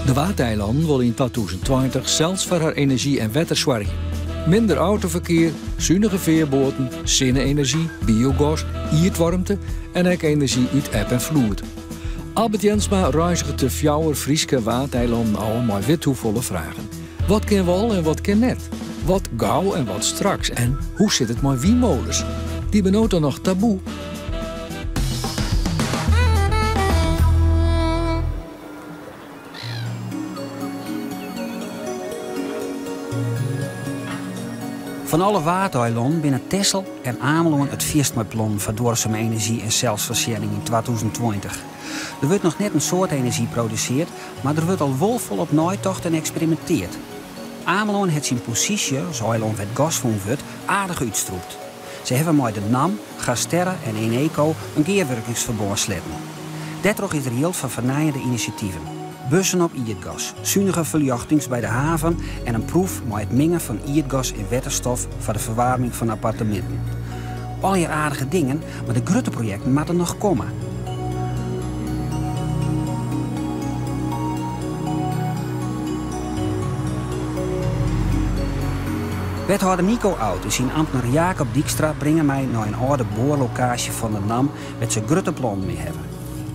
De Waadeilannen wolle yn 2020 sels foar har enerzjy en wetter soargje. Minder autoferkear, sunige fearboaten, sinne-enerzjy, biogas, ierdwaarmte en ek enerzjy út eb en floed. Albert Jensma reizget de fjouwer Fryske Waadeilannen ôf mei withoefolle fragen. Wat kin wol en wat kin net? Wat gau en wat straks? En hoe sit it mei wynmolens? Dy binne no toch noch taboe? Fan alle Waadeilannen binne Texel en Amelân it fierst mei plannen foar duorsume enerzjy en selsfoarsjenning yn 2020. Der wurdt noch net in soad enerzjy produseard, mar der wurdt al wol folop neitocht en eksperiminteard. Amelân hat syn posysje as eilân wêr't gas fûn wurdt aardich útstrûpt. Se hawwe mei de NAM, GasTerra en Eneco in gearwurkingsferbân sletten. Dêrtroch is der jild foar fernijende inisjativen. Bussen op ierdgas, sunige ferljochtings by de haven en in proef mei it mingen fan ierdgas en wetterstof foar de ferwaarming fan apparteminten. Allegear aardige dingen, mar de grutte projekten moatte noch komme. Wethâlder Nico Oud en syn amtner Jacob Dykstra bringe my nei in âlde boarlokaasje fan de NAM wêr't se grutte plannen mei hawwe.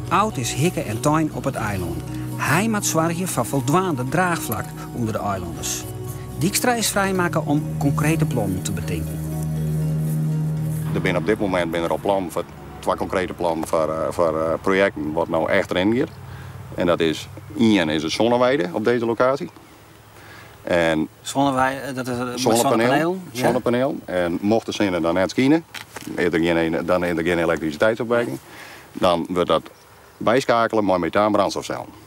Oud is hikke en tein op it eilân. Hy moat soargje foar foldwaande draachflak ûnder de eilanners. Dykstra is frijmakke om konkrete plannen te betinken. Der binne op dit momint binne der al plannen foar twa konkrete plannen foar foar projekten wat no echt rinnen giet. En dat is ien is de zonneweide op deze lokatie. En Zonneweide, dat is zonnepaneel. Zonnepaneel. En mocht de sinne dan net skine, is der gjin, dan is der gjin elektrisiteitsopwekking, dan wurdt dat byskakele mei metaanbrandstofcellen.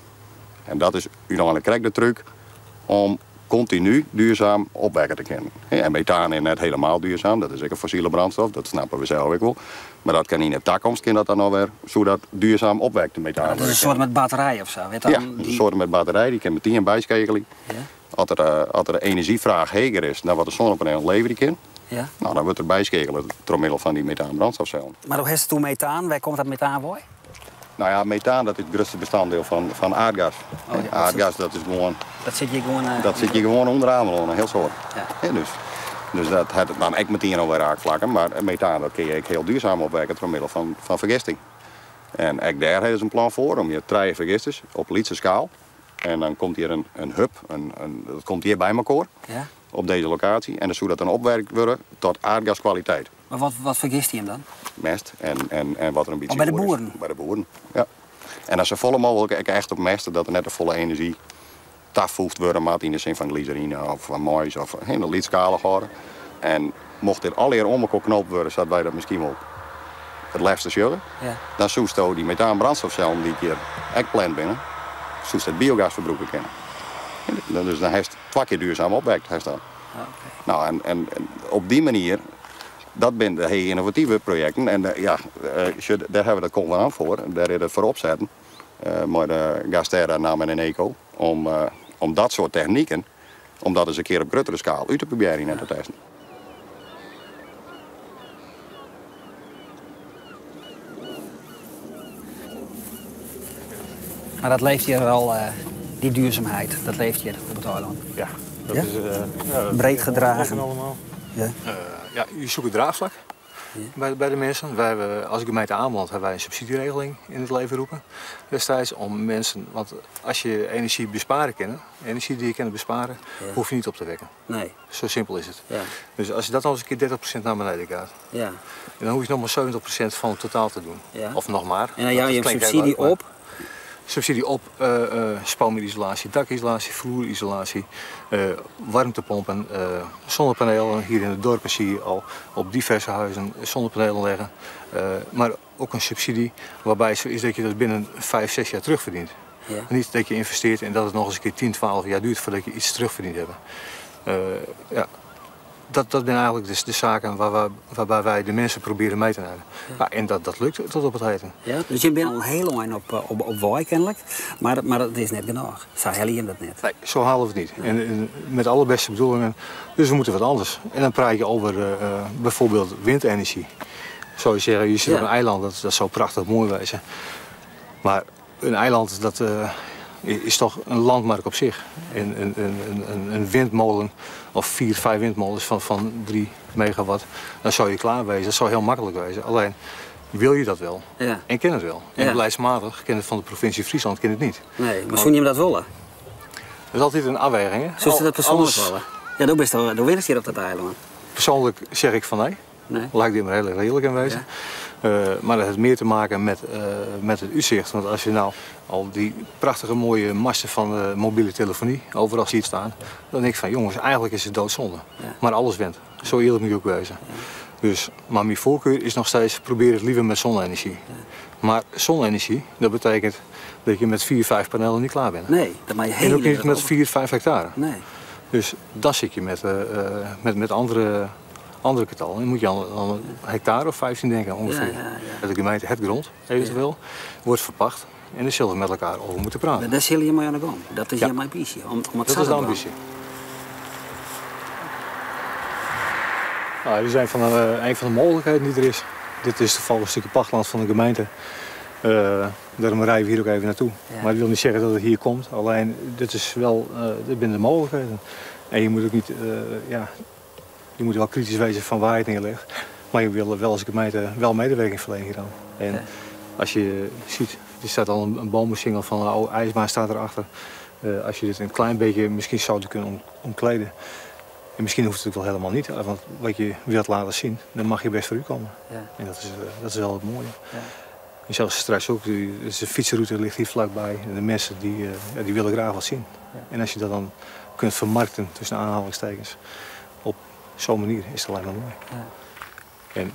En dat is úteinlik krekt de trúk om kontinu duurzaam opwekke te kinnen. En metaan is net helemaal duurzaam, dat is ek in fossile brandstof, dat snappe we sels ek wol. Mar dat kin yn de takomst kin dat dan noch wer, soe dat duurzaam opwekte metaan Dat is in soart met batterij of sa? Ja, in soart met batterij, dy kin metien byskeakelje. As der, as der de enerzjyfraach heger is dan wat de sonnepanelen leverje kin, no, dan wurdt der byskeakele troch middel fan dy metaanbrandstofsellen. Mar do hast it oer metaan, wêr komt dat metaan wei? No ja, metaan dat is it grutste bestanddeel fan aardgas. Oh ja, aardgas dat is gewoan. Dat sit hjir gewoan. Dat sit hjir gewoan ûnder Amelân, in hiel soad. Ja. Dus, dus dat hat dan ek metien alwer raakflakken, mar metaan dat kinne je ek hiel duurzaam opwekke troch middel fan fergisting. En ek dêr hawwe se in plan foar om hjir trije fergisters op lytse skaal. En dan komt hjir in hub, dat komt hjir by mekoar op deze lokatie. En dan soe dat dan opwerkt wurde tot aardgaskwaliteit. Mar wat fergist him dan? Mest en wat der in bytsje Oh, by de boeren? By de boeren, ja. En dan safolle mooglik ek echt op mest, dat der net te folle enerzjy tafoegd wurde moat yn de sin fan glyserine of fan mais of hiel lytsskalich hâlde. En mocht dit allegear oan mekoar knoopt wurde sa't wy dat miskien wol it leafste sjogge, dan soesto dy metaanbrandstofsellen dy't hjir ek pland binne, soest it biogas ferbrûke kinne. Dus dan hast twa kear duurzaam opwekt, hast dan. No, en op dy manier, dat binne de hiel ynnovative projekten en ja, sjoch, dêr hawwe we dat konvenant foar, dêr is it foar opsetten mei de GasTerra, NAM en Eneco, om dat soart techniken, om dat ris in kear op gruttere skaal út te probearjen en te testen. Mar dat leeft hjir al, dy duurzaamheid, dat leeft hjir op it eilân. Ja, dat is ja, breed gedragen. Allemaal. Ja. Ja, je zoekt het draagvlak bij de mensen. Wij hebben, als gemeente Ameland hebben wij een subsidieregeling in het leven roepen destijds om mensen, want als je energie besparen kan, energie die je kan besparen, hoef je niet op te wekken. Nee. Zo simpel is het. Ja. Dus als je dat nog eens een keer 30% naar beneden gaat, en dan hoef je nog maar 70% van het totaal te doen. Ja. Of nog maar. En dan jou Dat je klinkt subsidie heel leuk, maar op? Subsidie op spouwmuurisolatie, dakisolatie, vloerisolatie, warmtepompen, zonnepanelen. Hier in het dorp zie je al op diverse huizen zonnepanelen leggen. Maar ook een subsidie waarbij zo is dat je dat binnen 5, 6 jaar terugverdient. Ja. Niet dat je investeert en dat het nog eens een keer 10, 12 jaar duurt voordat je iets terugverdiend hebt. Ja. Dat zijn eigenlijk de zaken waarbij wij de mensen proberen mee te nemen. Ja. Ja, en dat lukt tot op het heden. Ja, dus je bent al heel lang op wei kennelijk, maar dat is net genoeg. Zo haal je dat net. Nee, zo halen we het niet. En met alle beste bedoelingen, dus we moeten wat anders. En dan praat je over bijvoorbeeld windenergie. Zou je zeggen, je zit op een eiland, dat zou prachtig mooi wezen. Maar een eiland, is toch in landmark op sich. In windmolen of vier, vijf windmolens van 3 megawatt, dan zou je klaar wezen. Dat zou heel makkelijk wezen. Alleen wil je dat wel en kin it wel. En beleidsmatig kin it fan de provinsje Fryslân kin it niet. Nee, mar soene jim dat wolle? Dat is altyd in afweging, hè? Soest dat persoanlik wolle? Ja, do bist al, do wennest hjir op dat eilân. Persoanlik zeg ik fan nee. Nee. Laat ik dêr mar hiel earlik yn wêze. Mar dat hat mear te maken met it útsicht. Want as je no al dy prachtige moaie masten fan de mobile telefony overal ziet staan, dan denk ik fan jongens, eigenlijk is it doodzonde. Mar alles went. Zo eerlijk moet je ook wezen. Dus, maar mijn voorkeur is nog steeds probeer het liever met zonne-energie. Maar zonne-energie, dat betekent dat je met 4, 5 panelen niet klaar bent. Nee, dat mag je En heel ook niet erg met over. 4, 5 hectare. Nee. Dus dan zit je met andere getallen. Dan moet je aan een hectare of 15 denken ongeveer. De gemeente het grond eventueel wordt verpacht. En daar zullen we met elkaar over moeten praten. Maar daar zullen je mee aan de gang. Dat is je ambitie. Om het Dat is de zo te doen. ambitie. Nou, die zijn van een van de mogelijkheden die er is. Dit is toevallig een stukje pachtland van de gemeente. Daarom rijden we hier ook even naartoe. Maar dat wil niet zeggen dat het hier komt. Alleen, dit is wel, dit zijn de mogelijkheden. En je moet ook niet, ja, je moet wel kritisch wezen van waar je het neerlegt. Maar je wil wel als gemeente wel medewerking verlenen hieraan. En als je ziet, er staat al een bomensingel van een oude ijsbaan staat erachter. Als je dit een klein beetje misschien zou kunnen omkleden. En misschien hoeft het ook wel helemaal niet, want wat je wilt laten zien, dan mag je best voor u komen. En dat is wel het mooie. En zelfs straks ook, de fietsroute ligt hier vlakbij. En de mensen die willen graag wat zien. En als je dat dan kunt vermarkten, tussen aanhalingstekens, op zo'n manier is het alleen maar mooi. En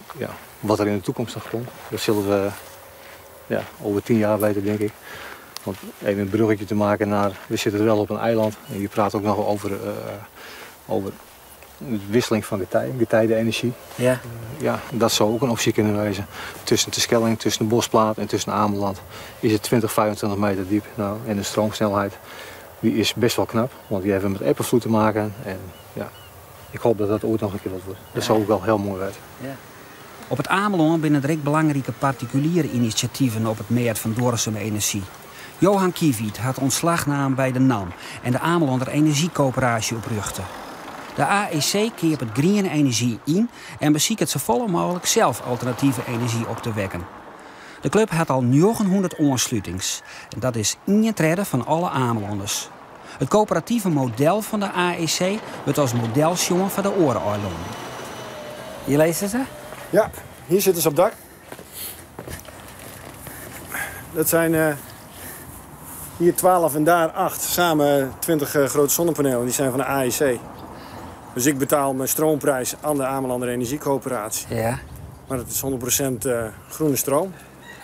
wat er in de toekomst nog komt, dat zullen we over 10 jaar weten, denk ik. Want even een bruggetje te maken naar, we zitten wel op een eiland. En je praat ook nog over de wisseling van getijden, getijdenenergie. Ja, dat zou ook een optie kunnen wezen. Tussen de Schelling, tussen de Boschplaat en tussen Ameland is het 20, 25 meter diep. En de stroomsnelheid die is best wel knap, want die hebben met eb en vloed te maken. En ik hoop dat dat ooit nog een keer wat wordt. Dat zou ook wel heel mooi worden. Op it Amelân binne der ek belangrike partikuliere inisjativen op it mêd fan duorsume enerzjy. Johan Kieviet hat ûntslach naam by de NAM en de Amelander Energiecoöperatie oprjochte. De AEC keapet griene enerzjy yn en besiket safolle mooglik sels alternative enerzjy op te wekken. De klup hat al 900 oanslutings en dat is 1/3 fan alle Amelanners. It koöperative model fan de AEC wurdt as model sjoen foar de oare eilannen. Je leest ze? Ja, hier zitten ze op dak. Dat zijn hier 12 en daar 8, samen 20 grote zonnepanelen. Die zijn van de AEC. Dus ik betaal mijn stroomprijs aan de Amelander Energiecoöperatie. Maar het is 100% groene stroom.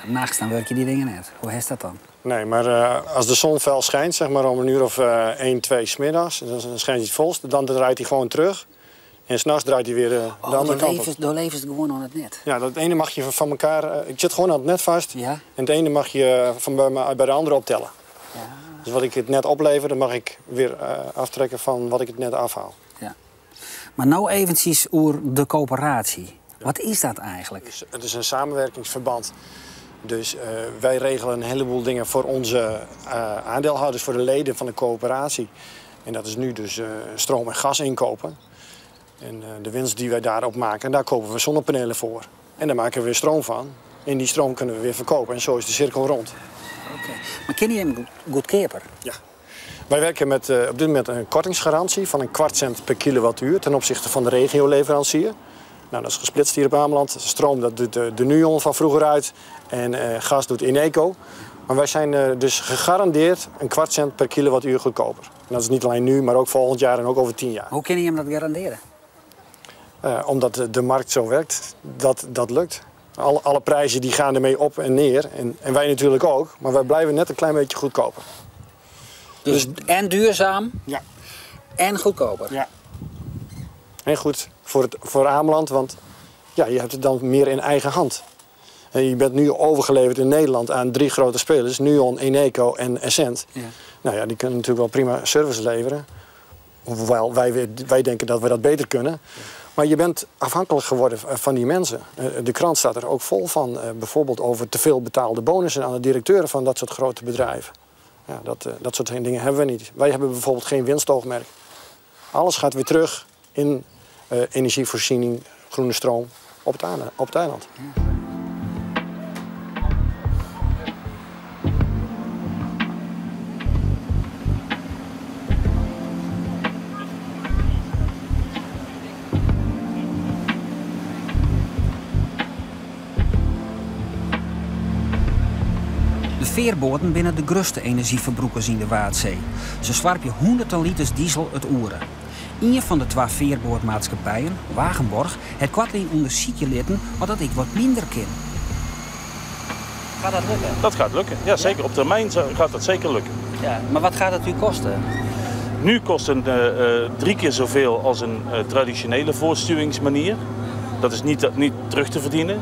Nachts dan werk je die dingen net. Hoe is dat dan? Nee, maar als de zon fel schijnt, om een uur of 1, 2 's middags, dan schijnt hij het volst, dan draait hij gewoon terug. En 's nachts draait hij weer de Oh, andere kant op. Door leven ze gewoon aan het net? Ja, dat ene mag je van elkaar... Ik zit gewoon aan het net vast. En het ene mag je van bij de andere optellen. Dus wat ik het net oplever, dan mag ik weer aftrekken van wat ik het net afhaal. Maar nou eventjes over de coöperatie. Wat is dat eigenlijk? Het is een samenwerkingsverband. Dus wij regelen een heleboel dingen voor onze aandeelhouders, voor de leden van de coöperatie. En dat is nu dus stroom en gas inkopen. En de winst die wij daarop maken, daar kopen we zonnepanelen voor. En daar maken we weer stroom van. En die stroom kunnen we weer verkopen. En zo is de cirkel rond. Oké. Maar ken je hem goedkoper? Ja. Wij werken met op dit moment een kortingsgarantie van een kwart cent per kilowattuur ten opzichte van de regioleverancier. Dat is gesplitst hier op Ameland. Stroom, dat doet de Nuon van vroeger uit. En gas doet Eneco. Maar wij zijn dus gegarandeerd een kwart cent per kilowattuur goedkoper. En dat is niet alleen nu, maar ook volgend jaar en ook over 10 jaar. Hoe kun je hem dat garanderen? Omdat de markt zo werkt, dat lukt. Alle prijzen die gaan ermee op en neer. En wij natuurlijk ook, maar wij blijven net een klein beetje goedkoper. Dus en duurzaam en goedkoper. Ja. En goed voor Ameland, want je hebt het dan meer in eigen hand. En je bent nu overgeleverd in Nederland aan 3 grote spelers. Nuon, Eneco en Essent. Die kunnen natuurlijk wel prima service leveren. Hoewel wij denken dat we dat beter kunnen. Maar je bent afhankelijk geworden van die mensen. De krant staat er ook vol van. Bijvoorbeeld over te veel betaalde bonussen aan de directeuren van dat soort grote bedrijven. Ja, dat, eh, dat soort dingen hebben we niet. Wij hebben bijvoorbeeld geen winstoogmerk. Alles gaat weer terug in uh, energievoorziening, groene stroom op het, op het eiland. De veerboten binne de grutste enerzjyferbrûkers yn de Waadsee. Se sloarpje hûnderten liters diesel it oere. Ien fan de twa fearboatmaatskippijen, Wagenborg, hat koartlyn ûndersykje litten oft dat ek wat minder kin. Gaat dat lukken? Dat gaat lukken, ja, zeker. Op termijn gaat dat zeker lukken. Ja, maar wat gaat het u kosten? Nu kost het drie keer zoveel als een traditionele voortstuwingsmanier. Dat is niet, niet terug te verdienen.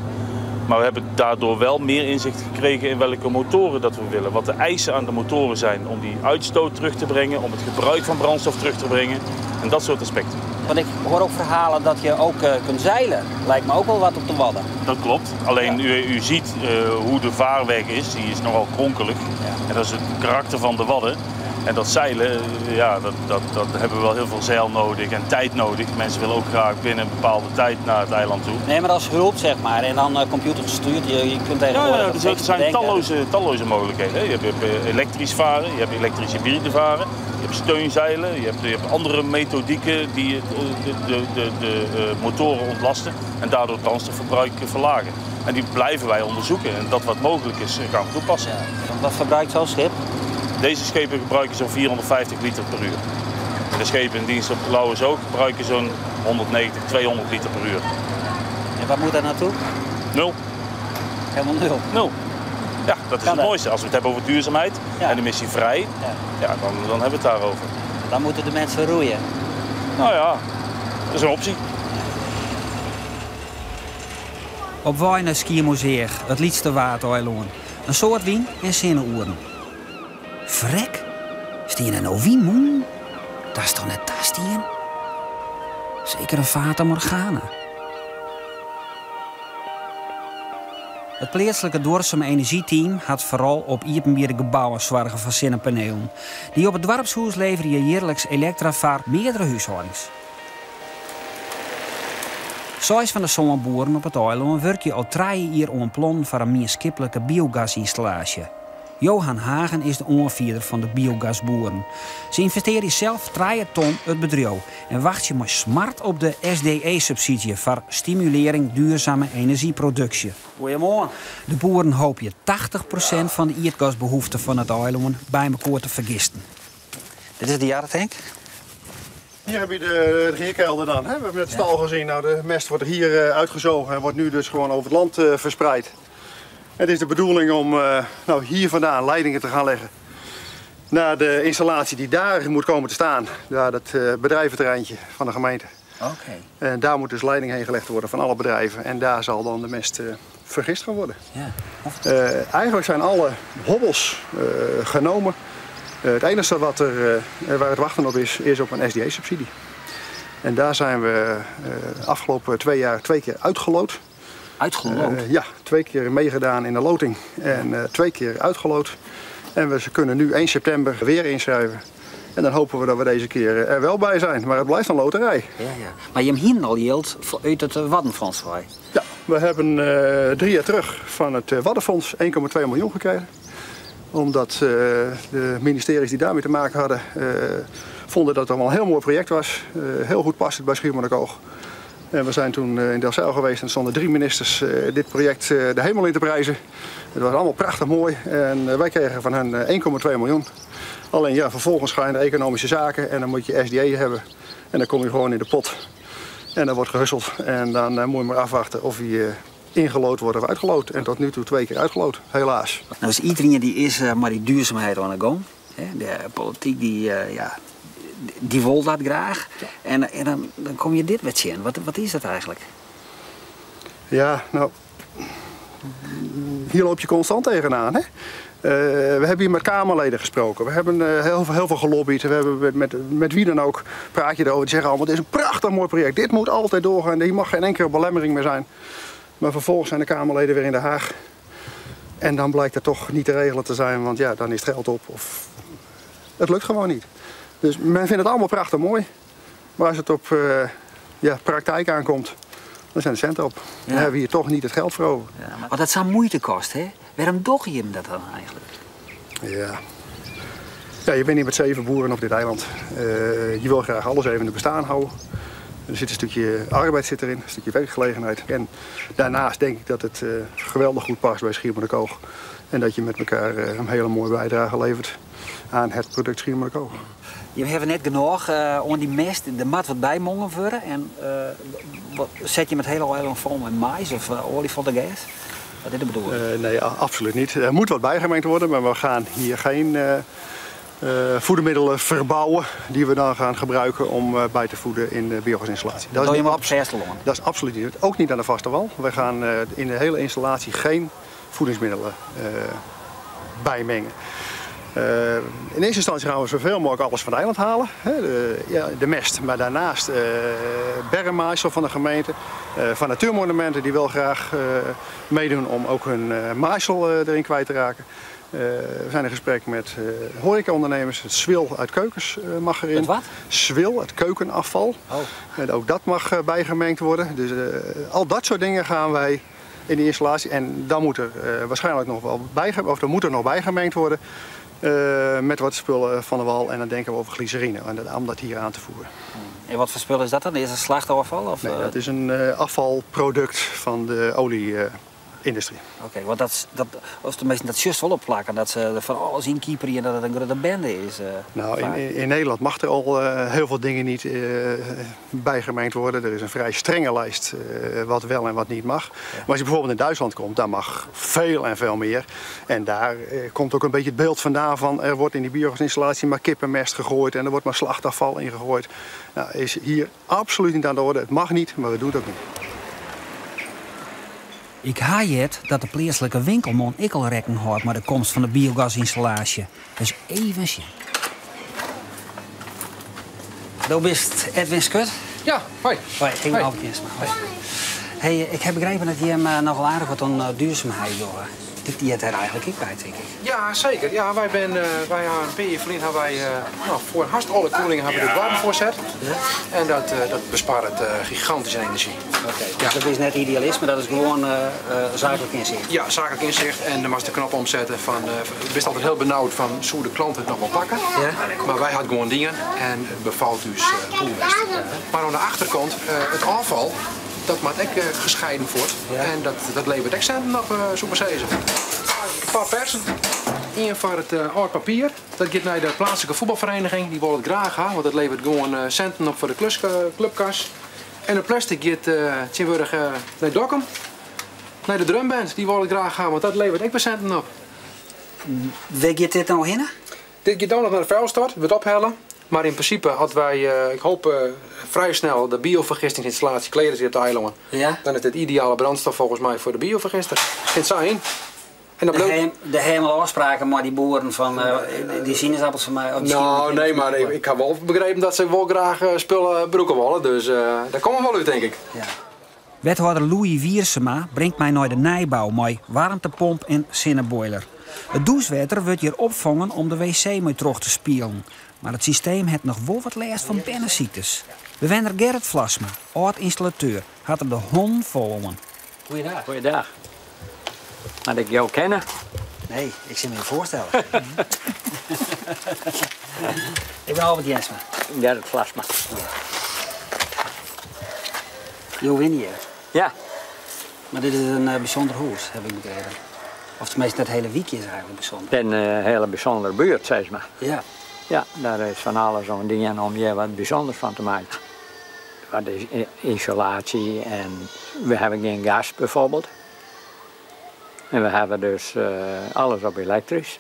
Maar we hebben daardoor wel meer inzicht gekregen in welke motoren dat we willen. Wat de eisen aan de motoren zijn om die uitstoot terug te brengen, om het gebruik van brandstof terug te brengen en dat soort aspecten. Want ik hoor ook verhalen dat je ook kunt zeilen. Lijkt me ook wel wat op de Wadden. Dat klopt. Alleen u ziet hoe de vaarweg is. Die is nogal kronkelig. Ja. En dat is het karakter van de Wadden. En dat zeilen, ja, dat hebben we wel heel veel zeil nodig en tijd nodig. Mensen willen ook graag binnen een bepaalde tijd naar het eiland toe. Nee, maar als hulp zeg maar. En dan computergestuurd. Je kunt tegenwoordig... Ja, er zijn talloze mogelijkheden. Hè. Je hebt elektrisch varen, je hebt elektrisch hybride varen, je hebt steunzeilen, je hebt andere methodieken die de motoren ontlasten en daardoor het brandstofverbruik verlagen. En die blijven wij onderzoeken. En dat wat mogelijk is, gaan we toepassen. Ja. Wat verbruikt zo'n schip? Deze schepen gebruiken zo'n 450 liter per uur. En de schepen in dienst op Lauwersoog gebruiken zo'n 190, 200 liter per uur. En wat moet daar naartoe? Nul. Helemaal nul? Nul. Ja, dat is het mooiste. Als we het hebben over duurzaamheid en emissievrij, ja, dan hebben we het daarover. Dan moeten de mensen roeien. Nou ja, dat is een optie. Op wei nei Skiermûntseach, it lytste Waadeilân. In soad wyn en sinne-oeren. Frek, steane der no wynmûnen? Dat is toch net tastien? Seker in Fata Morgana. It pleatslike duorsume enerzjyteam hat foaral op iepenbiere gebouwen soarge foar sinnepanelen. Dy op it doarpshûs leverje jierliks elektra foar meardere húshâldings. Seis fan de sân boeren op it eilân wurkje al 3 jier oan plannen foar in mienskiplike biogasynstallaasje. Johan Hagen is de oanfierder fan de biogasboeren. Se ynvestearje sels 3 ton it bedriuw en wachtsje mei smart op de SDE-subsydzje foar stimulearring duurzame enerzjyproduksje. Goeiemoarn. De boeren hoopje 80% fan de ierdgasbehoefte fan it eilân by mekoar te fergisten. Dit is de jarretank. Hier heb je de gierkelder dan. Hè? We hebben net de stal gezien. Nou, de mest wordt hier uitgezogen en wordt nu dus gewoon over het land verspreid. Het is de bedoeling om nou, hier vandaan leidingen te gaan leggen naar de installatie die daar moet komen te staan. Daar dat bedrijventerreintje van de gemeente. Oké. En daar moet dus leiding heen gelegd worden van alle bedrijven. En daar zal dan de mest vergist gaan worden. Ja. Eigenlijk zijn alle hobbels genomen. Het enige wat waar het wachten op is, is op een SDE-subsidie. En daar zijn we afgelopen 2 jaar 2 keer uitgeloot. Uitgeloot? Ja, 2 keer meegedaan in de loting en 2 keer uitgeloot. En we kunnen nu 1 september weer inschrijven. En dan hopen we dat we deze keer er wel bij zijn. Maar het blijft een loterij. Ja, ja. Maar je hebt hier al geld uit het Waddenfonds, hoor. Ja, we hebben 3 jaar terug van het Waddenfonds 1,2 miljoen gekregen. Omdat de ministeries die daarmee te maken hadden, vonden dat het allemaal een heel mooi project was. Heel goed passend bij Schiermonnikoog. En we zijn toen in Delfzijl geweest en er stonden 3 ministers dit project de hemel in te prijzen. Het was allemaal prachtig mooi en wij kregen van hen 1,2 miljoen. Alleen ja, vervolgens ga je naar economische zaken en dan moet je SDE hebben. En dan kom je gewoon in de pot. En dan wordt gehusseld en dan moet je maar afwachten of je ingelood wordt of uitgeloot. En tot nu toe 2 keer uitgeloot, helaas. Nou is iedereen die is maar die duurzaamheid aan de gang. De politiek die, ja, die wil dat graag. Ja. En dan kom je dit weer zien. Wat is dat eigenlijk? Ja, nou, hier loop je constant tegenaan. Hè? We hebben hier met Kamerleden gesproken. We hebben heel veel gelobbyd. We hebben met wie dan ook praat je erover. Die zeggen allemaal, dit is een prachtig mooi project. Dit moet altijd doorgaan. Hier mag geen enkele belemmering meer zijn. Maar vervolgens zijn de Kamerleden weer in Den Haag. En dan blijkt het toch niet te regelen te zijn, want ja, dan is het geld op of het lukt gewoon niet. Dus men vindt het allemaal prachtig mooi. Maar als het op ja, praktijk aankomt, dan zijn de centen op. Dan hebben we hier toch niet het geld voor over. Ja, maar dat zou moeite kosten, hè? Waarom doe je hem dat dan eigenlijk? Ja. Ja, je bent hier met 7 boeren op dit eiland. Je wil graag alles even in het bestaan houden. Er zit een stukje arbeid zit erin, een stukje werkgelegenheid. En daarnaast denk ik dat het geweldig goed past bij Schiermonnikoog. En dat je met elkaar een hele mooie bijdrage levert aan het product Schiermonnikoog. Je hebt net genoeg om die mest, de mat wat bijmongen worden. En wat, zet je met hele eiland vol met mais of olie van de gas? Wat is de bedoeling? Nee, absoluut niet. Er moet wat bijgemengd worden, maar we gaan hier geen voedermiddelen verbouwen die we dan gaan gebruiken om bij te voeden in de biogasinstallatie. Dat is niet Dat is absoluut niet. Ook niet aan de vaste wal. We gaan in de hele installatie geen voedingsmiddelen bijmengen. In eerste instantie gaan we zoveel mogelijk alles van het eiland halen. Hè, de mest, maar daarnaast bermmaaisel van de gemeente, van natuurmonumenten die wel graag meedoen om ook hun maaisel erin kwijt te raken. We zijn in gesprek met horecaondernemers. Het zwil uit keukens mag erin. Het wat? Zwil, het keukenafval. Oh. En ook dat mag bijgemengd worden. Dus al dat soort dingen gaan wij in die installatie. En dan moet er waarschijnlijk nog wel bij, of er moet er nog bijgemengd worden. Met wat spullen van de wal en dan denken we over glycerine en om dat hier aan te voeren. En wat voor spullen is dat dan? Is dat slachtafval? Of, nee, dat is een afvalproduct van de olieindustrie. Oké, want dat, of tenminste, dat just wel opplakken, dat ze er van alles in kieperen en dat het een grote bende is. Nou, in Nederland mag er al heel veel dingen niet bijgemengd worden. Er is een vrij strenge lijst wat wel en wat niet mag. Ja. Maar als je bijvoorbeeld in Duitsland komt, daar mag veel en veel meer. En daar komt ook een beetje het beeld vandaan van er wordt in die biogasinstallatie maar kippenmest gegooid en er wordt maar slachtafval ingegooid. Nou, is hier absoluut niet aan de orde. Het mag niet, maar we doen het ook niet. Ik haai het dat de plaatselijke winkelman ik al rekken houdt met de komst van de biogasinstallatie. Dus even zien. Du bist Edwin Skut? Ja, hoi. Hoi, ik ben Albert Jensma. Hoi. Hey, ik heb begrepen dat je hem nogal aardig wat aan duurzaamheid doet. Die het er eigenlijk ook bij, denk ik. Ja, zeker. Ja, wij ben, wij een paar jaar hebben wij nou, voor haast alle koelingen hebben we de warm voorzet. Ja. En dat, dat bespaart gigantisch in energie. Oké, dus dat is net idealisme, dat is gewoon zakelijk inzicht. Ja, zakelijk inzicht. En dan mag de knop omzetten van, we wisten altijd heel benauwd van hoe de klant het nog wel pakken. Ja. Maar wij hadden gewoon dingen en het bevalt dus poelbest. Ja. Maar aan de achterkant, het afval, dat moet ook gescheiden wordt. Ja. En dat levert ook centen op, super zezen. Een paar persen. Eén voor het oud papier. Dat gaat naar de plaatselijke voetbalvereniging. Die wil het graag hebben, want dat levert gewoon centen op voor de clubkas. En het plastic gaat tegenwoordig naar Dokkum. Naar de drumband. Die wil het graag hebben, want dat levert ook weer centen op. Waar gaat dit nou heen? Dit gaat dan nog naar de vuilstort. We het ophellen. Maar in principe hadden wij, ik hoop vrij snel de biovergistingsinstallatie kleden zit op de eilanden. Ja? Dan is dit ideale brandstof volgens mij voor de biovergister. Het zijn. En dat de helemaal afspraken, maar die boeren van die sinaasappels van mij. Nou, nee, maar ik heb wel begrepen dat ze wel graag spullen broeken willen. Dus daar komen we wel uit, denk ik. Ja. Wethouder Louis Wiersema brengt mij naar de nijbouw met warmtepomp en zonneboiler. Het douchewater wordt hier opvangen om de wc mee terug te spielen. Maar het systeem heeft nog wel wat last van binnenziektes. Bewenner Gerrit Vlasma, oud-installateur, had er de hond vol om. Goeiedag. Goeiedag. Had ik jou kennen? Nee, ik zie me je voorstellen. Ik ben Albert Jensma. Gerrit Vlasma. Ja. Jo win hier. Ja. Maar dit is een bijzonder huis, heb ik begrepen. Of tenminste, dat hele weekje is eigenlijk bijzonder. Het is een hele bijzondere buurt, zeg maar. Ja. Ja, daar is van alles om dingen om je wat bijzonders van te maken. Wat is isolatie en we hebben geen gas bijvoorbeeld. En we hebben dus alles op elektrisch.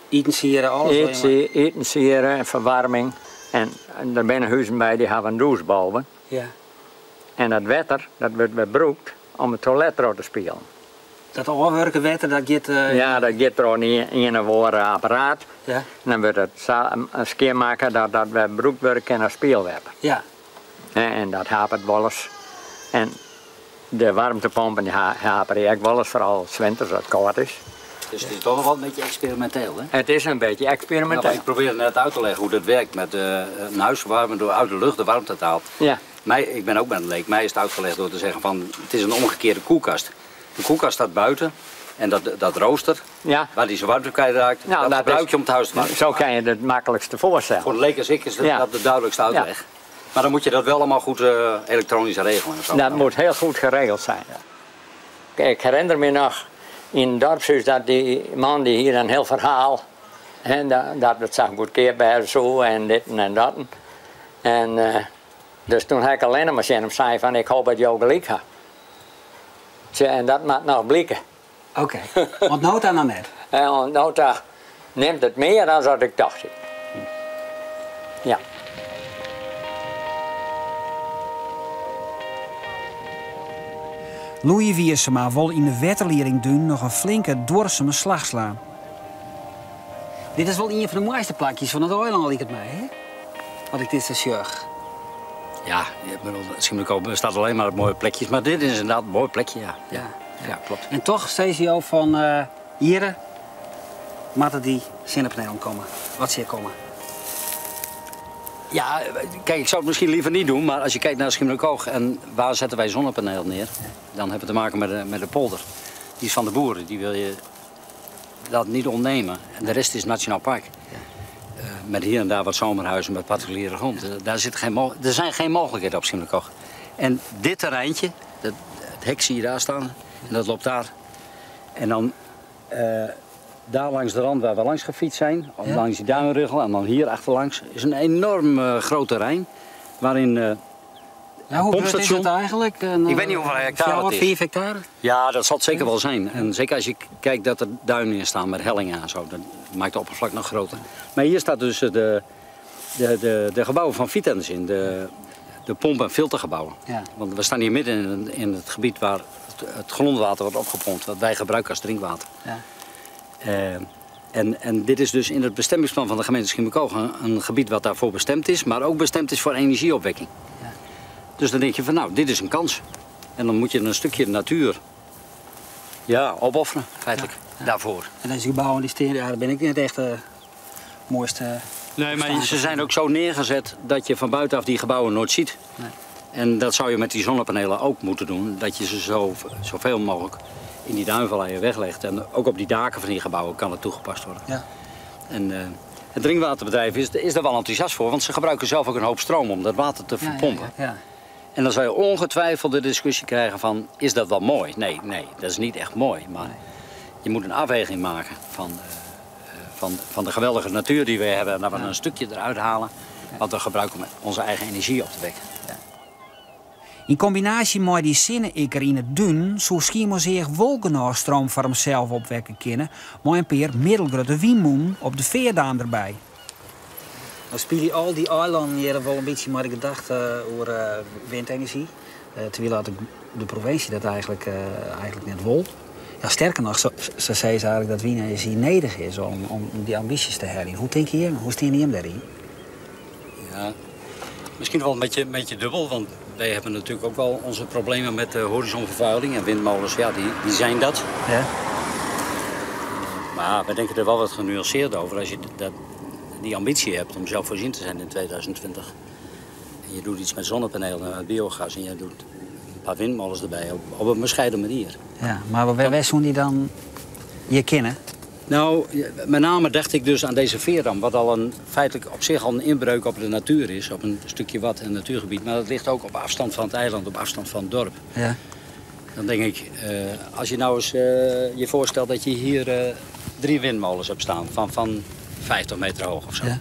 Eten, alles? Eten, sieren en verwarming. En er zijn huizen bij die hebben een douche boven. Ja. En dat water, dat wordt gebruikt om het toilet erop te spelen. Dat afwerken water, dat gaat... Ja, dat gaat er in een woorden apparaat. Ja. En dan wordt het schoonmaken dat dat we gebruikt wordt als speelwater. Ja. En dat hapert wel eens. En de warmtepompen die haperen ook wel eens, vooral 's winters als het koud is. Dus het is toch nog wel een beetje experimenteel, hè? Het is een beetje experimenteel. Nou, ik probeer net uit te leggen hoe dat werkt met een huis verwarmen door uit de lucht de warmte te halen. Ja. Mij, ik ben ook met een leek. Mij is het uitgelegd door te zeggen van het is een omgekeerde koelkast. De koelkast staat buiten en dat rooster, ja. waar die zijn warmte kwijtraakt, nou, dat gebruik is, je om het huis te warmen. Zo kan je het makkelijkste voorstellen. Voor een leek als ik is dat, ja. dat de duidelijkste uitleg. Ja. Maar dan moet je dat wel allemaal goed elektronisch regelen. En zo. Dat moet heel goed geregeld zijn. Ja. Ik herinner me nog in het dorpshuis dat die man die hier een heel verhaal, hè, dat het zag goed keerbaar zo en dit en dat. En dus toen heb ik alleen maar zien hem zei van ik hoop dat jou gelijk had. En dat moet nog blijken. Oké, okay. Want nota nou net. En nota neemt het meer dan wat ik dacht. Ja. Louis Wiersema wil in de wetterlering doen nog een flinke duurzame slag slaan. Dit is wel een van de mooiste plakjes van het eiland, lijkt het mij, hè? Wat ik dit zo zag. Ja, Schiermonnikoog staat alleen maar op mooie plekjes, maar dit is inderdaad een mooi plekje, ja. Ja, ja, klopt. En toch steeds jou van hier, moeten die zonnepanelen komen. Wat zie je komen? Ja, kijk, ik zou het misschien liever niet doen, maar als je kijkt naar Schiermonnikoog en waar zetten wij zonnepanelen neer, dan hebben we te maken met de polder. Die is van de boeren, die wil je dat niet ontnemen. En de rest is nationaal park. Ja. Met hier en daar wat zomerhuizen met particuliere grond. Ja. Daar zit geen er zijn geen mogelijkheden op Schiermonnikoog. En dit terreintje, het hek zie je daar staan, en dat loopt daar. En dan daar langs de rand waar we langs gefietst zijn, ja. langs die duinrugel en dan hier achterlangs, is een enorm groot terrein waarin nou, hoe groot is het eigenlijk? Ik weet niet hoeveel hectare het is. 4 hectare? Ja, dat zal het zeker wel zijn. En zeker als je kijkt dat er duinen in staan met hellingen en zo, dat maakt de oppervlak nog groter. Maar hier staat dus de gebouwen van Vitens in, de pomp- en filtergebouwen. Ja. Want we staan hier midden in het gebied waar het grondwater wordt opgepompt, wat wij gebruiken als drinkwater. Ja. En dit is dus in het bestemmingsplan van de gemeente Schiermonnikoog een gebied wat daarvoor bestemd is, maar ook bestemd is voor energieopwekking. Ja. Dus dan denk je van nou, dit is een kans. En dan moet je een stukje natuur opofferen, feitelijk, ja, ja. daarvoor. En deze gebouwen die steden, ja, daar ben ik niet echt de mooiste... Nee, maar ze zijn ook zo neergezet dat je van buitenaf die gebouwen nooit ziet. Nee. En dat zou je met die zonnepanelen ook moeten doen, dat je ze zoveel mogelijk in die duinvalleien weglegt. En ook op die daken van die gebouwen kan het toegepast worden. Ja. En het drinkwaterbedrijf is daar wel enthousiast voor, want ze gebruiken zelf ook een hoop stroom om dat water te verpompen. Ja, ja, ja. En dan zou je ongetwijfeld de discussie krijgen van, is dat wel mooi? Nee, nee, dat is niet echt mooi. Maar nee. Je moet een afweging maken van de geweldige natuur die we hebben. En dat we een stukje eruit halen, wat we gebruiken om onze eigen energie op te wekken. Ja. In combinatie met die zinneikker in het dun, zo Schiermonnikoog wolkenstroom voor hemzelf opwekken kunnen, maar een paar middelgrote windmoen op de veerdaam erbij. Nou spelen je al die eilanden hier wel een beetje maar de gedachte over windenergie. Terwijl had de provincie dat eigenlijk net wil. Ja, sterker nog, ze zei ze eigenlijk dat windenergie nodig is om die ambities te herleiden. Hoe denk je hier? Hoe staan je hem daarin? Ja, misschien wel een beetje dubbel, want wij hebben natuurlijk ook wel onze problemen met de horizonvervuiling en windmolens, ja, die zijn dat. Ja. Maar we denken er wel wat genuanceerd over als je die ambitie hebt om zelfvoorzienend te zijn in 2020. En je doet iets met zonnepanelen en met biogas en je doet een paar windmolens erbij op een bescheiden manier. Ja, maar waar zoen die dan je kennen? Nou, met name dacht ik dus aan deze veerdam, wat al een, feitelijk op zich al een inbreuk op de natuur is, op een stukje wat en natuurgebied. Maar dat ligt ook op afstand van het eiland, op afstand van het dorp. Ja. Dan denk ik, als je nou eens je voorstelt dat je hier 3 windmolens hebt staan van 50 meter hoog of zo. Ja.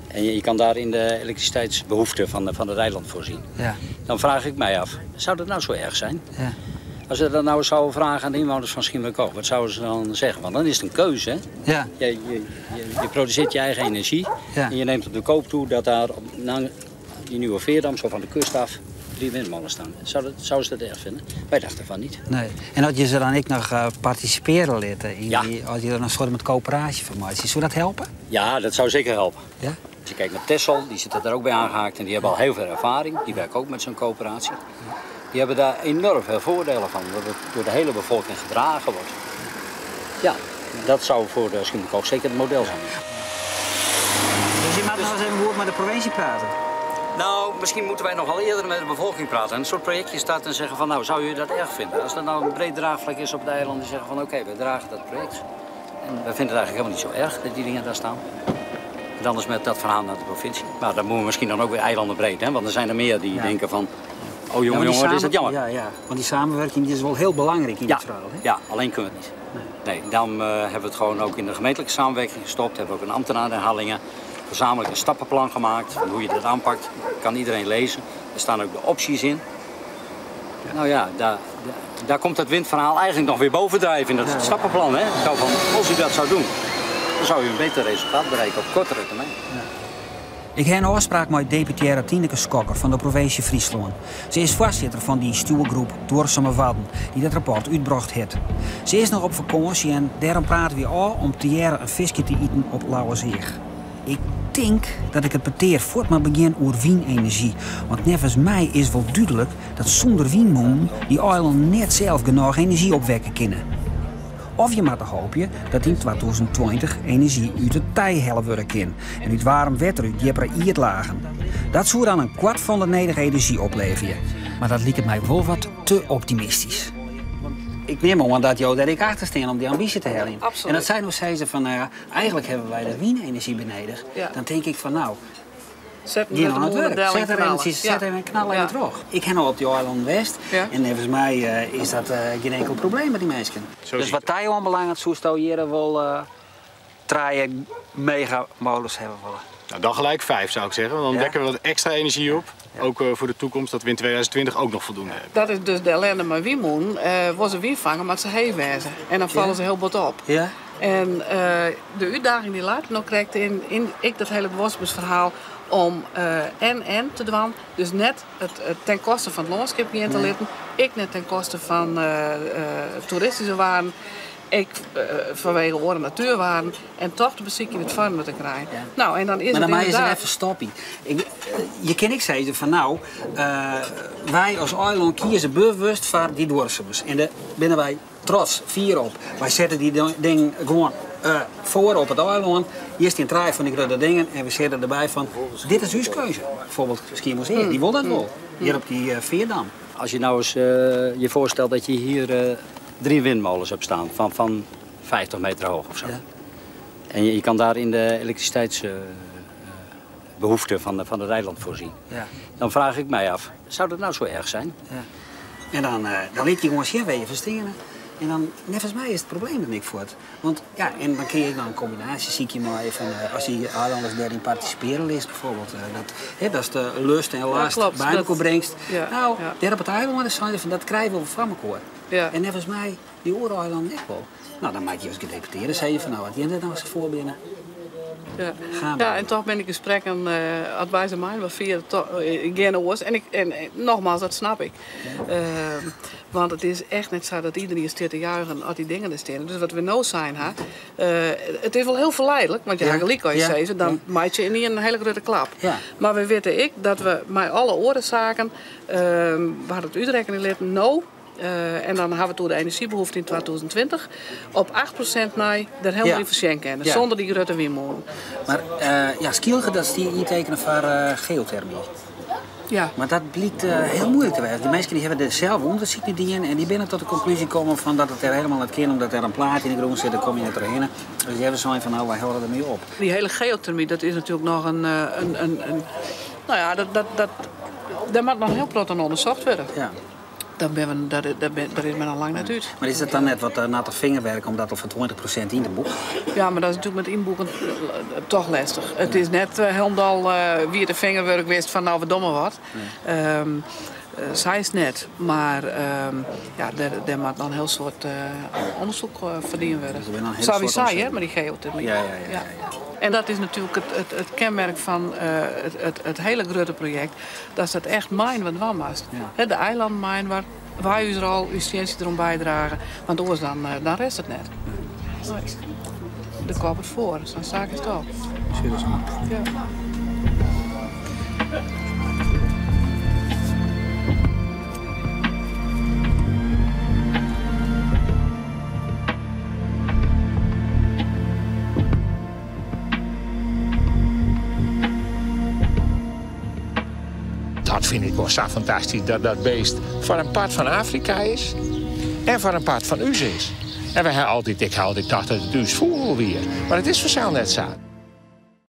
En je kan daar in de elektriciteitsbehoefte van het eiland voorzien. Ja. Dan vraag ik mij af, zou dat nou zo erg zijn? Ja. Als we dat nou eens zouden vragen aan de inwoners van Schiermonnikoog, wat zouden ze dan zeggen? Want dan is het een keuze, hè? Ja. Je produceert je eigen energie ja. En je neemt op de koop toe dat daar op die nieuwe veerdam, zo van de kust af, 3 windmolens staan. Zouden ze dat erg vinden? Wij dachten van niet. Nee. En dat je ze dan ook nog participeren laten, in ja. die, als je er een soort met coöperatie van maakt. Zou dat helpen? Ja, dat zou zeker helpen. Ja? Als je kijkt naar Texel, die zitten daar ook bij aangehaakt en die hebben al heel veel ervaring. Die werken ook met zo'n coöperatie. Die hebben daar enorm veel voordelen van, dat het door de hele bevolking gedragen wordt. Ja, Dat zou voor de Schiermonnikoog zeker het model zijn. Dus je moet nog eens even goed met de provincie praten? Nou, misschien moeten wij nog wel eerder met de bevolking praten. En een soort projectje starten en zeggen van, nou, zou u dat erg vinden? Als er nou een breed draagvlak is op het eiland, die zeggen van, oké, we dragen dat project. En we vinden het eigenlijk helemaal niet zo erg dat die dingen daar staan. En dan is met dat verhaal naar de provincie. Maar dan moeten we misschien dan ook weer eilanden breed, hè? Want er zijn er meer die denken van, oh jongen, jongen, wat is dat jammer. Ja, ja, want die samenwerking die is wel heel belangrijk in dit verhaal. Hè? Ja, alleen kunnen we het niet. Nee, daarom hebben we het gewoon ook in de gemeentelijke samenwerking gestopt. Hebben we ook een ambtenaar in Harlingen. Gezamenlijk een stappenplan gemaakt van hoe je dat aanpakt. Kan iedereen lezen. Er staan ook de opties in. Nou ja, daar komt dat windverhaal eigenlijk nog weer bovendrijven in dat stappenplan. Hè? Zo van, als u dat zou doen, dan zou u een beter resultaat bereiken op kortere termijn. Ja. Ik heb een afspraak met deputaire Tineke Schokker van de provincie Friesland. Ze is voorzitter van die stuurgroep Duurzame Wadden, die dat rapport uitbracht heeft. Ze is nog op vakantie en daarom praten we al om te jaren een visje te eten op Lauwerseach. Ik denk dat ik het peteer voort maar begin over wienenergie. Want nevens mij is wel duidelijk dat zonder wienmoen die eilanden net zelf genoeg energie opwekken kunnen. Of je maar te hopen dat in 2020 energie uit het tij hellen worden kan en uit warm wetter uit dieppere ierlagen. Dat zou dan een kwart van de nodige energie opleveren. Maar dat liep mij wel wat te optimistisch. Ik neem aan dat jou daar ik achter staan om die ambitie te halen. Absoluut. En dat zijn nog steeds van, nou ja, eigenlijk hebben wij de wienenergie beneden. Ja. Dan denk ik van, nou, Zet die aan het werk. Zet er energie, zet ja. even knallen in het rog. Ik heb al op die Island West en volgens mij is dat geen enkel probleem met die mensen. Zo dus wat hij aanbelangt, zou je hier wel drie mega molens hebben willen. Nou, dan gelijk 5 zou ik zeggen, want dan dekken we wat extra energie op. Ja. Ook voor de toekomst, dat we in 2020 ook nog voldoende hebben. Dat is dus de ellende met wiemoen. Was ze wie vangen, maar ze heewezen. En dan vallen ze heel bot op. Ja. En de uitdaging die later nog krijgt in ik dat hele bewustwording om en te doen. Dus net het ten koste van het landschap niet in te litten. Ik net ten koste van toeristische waarden. Ik vanwege oren natuurwaarden en toch de beziek in het vormen te krijgen. Ja. Nou, en dan is maar het dan inderdaad... is er even stoppie. Je kan ik zeggen van nou, wij als eiland kiezen bewust voor die duurzaamheid. En daar binnen wij trots, fier op. Wij zetten die ding gewoon voor op het eiland. Hier is die een van die grote dingen en we zetten erbij van, dit is uw keuze. Bijvoorbeeld Schiermonnikoog, die wil dat wel. Hier op die Veerdam. Als je nou eens je voorstelt dat je hier 3 windmolens hebt staan van 50 meter hoog of zo. Ja. En je kan daar in de elektriciteitsbehoefte van het eiland voorzien. Ja. Dan vraag ik mij af, zou dat nou zo erg zijn? Ja. En dan liet je gewoon zien waar je verstenen. En dan, volgens mij is het probleem er niet voor. Want ja, en dan kun je dan een combinatie, zie ik je maar even, als die eilanders daarin participeren is bijvoorbeeld. Dat is de lust en last bij elkaar brengt. Ja, nou, daar op het eiland zijn van dat krijgen we van elkaar. Ja. En volgens mij, die oorlog niet wel. Nou, dan maak je als gedeputeerde, zei je van nou, wat jij nou eens voor binnen. Ja. Ja, en toch ben ik gesprekken advies mij wat via geen oors. En nogmaals, dat snap ik. Ja. Want het is echt net zo dat iedereen staat te juichen als die dingen er staan. Dus wat we nou zijn, hè, het is wel heel verleidelijk, want je hebt gelijk als je zegt, dan maak je in een hele grote klap. Ja. Maar we weten ik dat we met alle oorzaken, waar het uitrekenen ligt, nou. En dan hebben we toen de energiebehoefte in 2020 op 8% naar daar helemaal niet voor kennen, zonder die grote windmolen. Maar ja, Skylge, dat is die intekenen voor geothermie. Ja. Maar dat blijkt heel moeilijk te werken. De mensen die hebben er zelf onderzoek naar die en die binnen tot de conclusie komen van dat het er helemaal niet kan, omdat er een plaat in de grond zit, dan kom je niet doorheen. Dus die hebben zo'n van nou, wij houden ermee op. Die hele geothermie, dat is natuurlijk nog een nou ja, daar moet nog heel plat aan onderzocht worden. Ja. Daar is men al lang net uit. Maar is dat dan net wat natte vingerwerk om dat al voor 20% in te boeken? Ja, maar dat is natuurlijk met inboeken toch lastig. Het is net helemaal wie de vingerwerk wist van nou verdomme wat. Nee. Zij is net, maar ja, daar moet dan een heel soort onderzoek verdiend worden. Dus Zou wie zei, hè, maar die geothermie. Ja. En dat is natuurlijk het kenmerk van het hele grote project. Dat is dat echt mijn wat wam was. Ja. De eilandmijn waar wij u er al uw steentje erom bijdragen. Want anders dan rest het net. Nee. De kop het voor, dus dan zaak is het al. Serieus. Ja. Dat fyn ik wol sa fantastysk, dat dat beest foar in part fan Afrika is en foar in part fan ús is. En wy ha altyd, ik ha altyd tocht dat it ús fûgel wie, mar it is fansels net sa.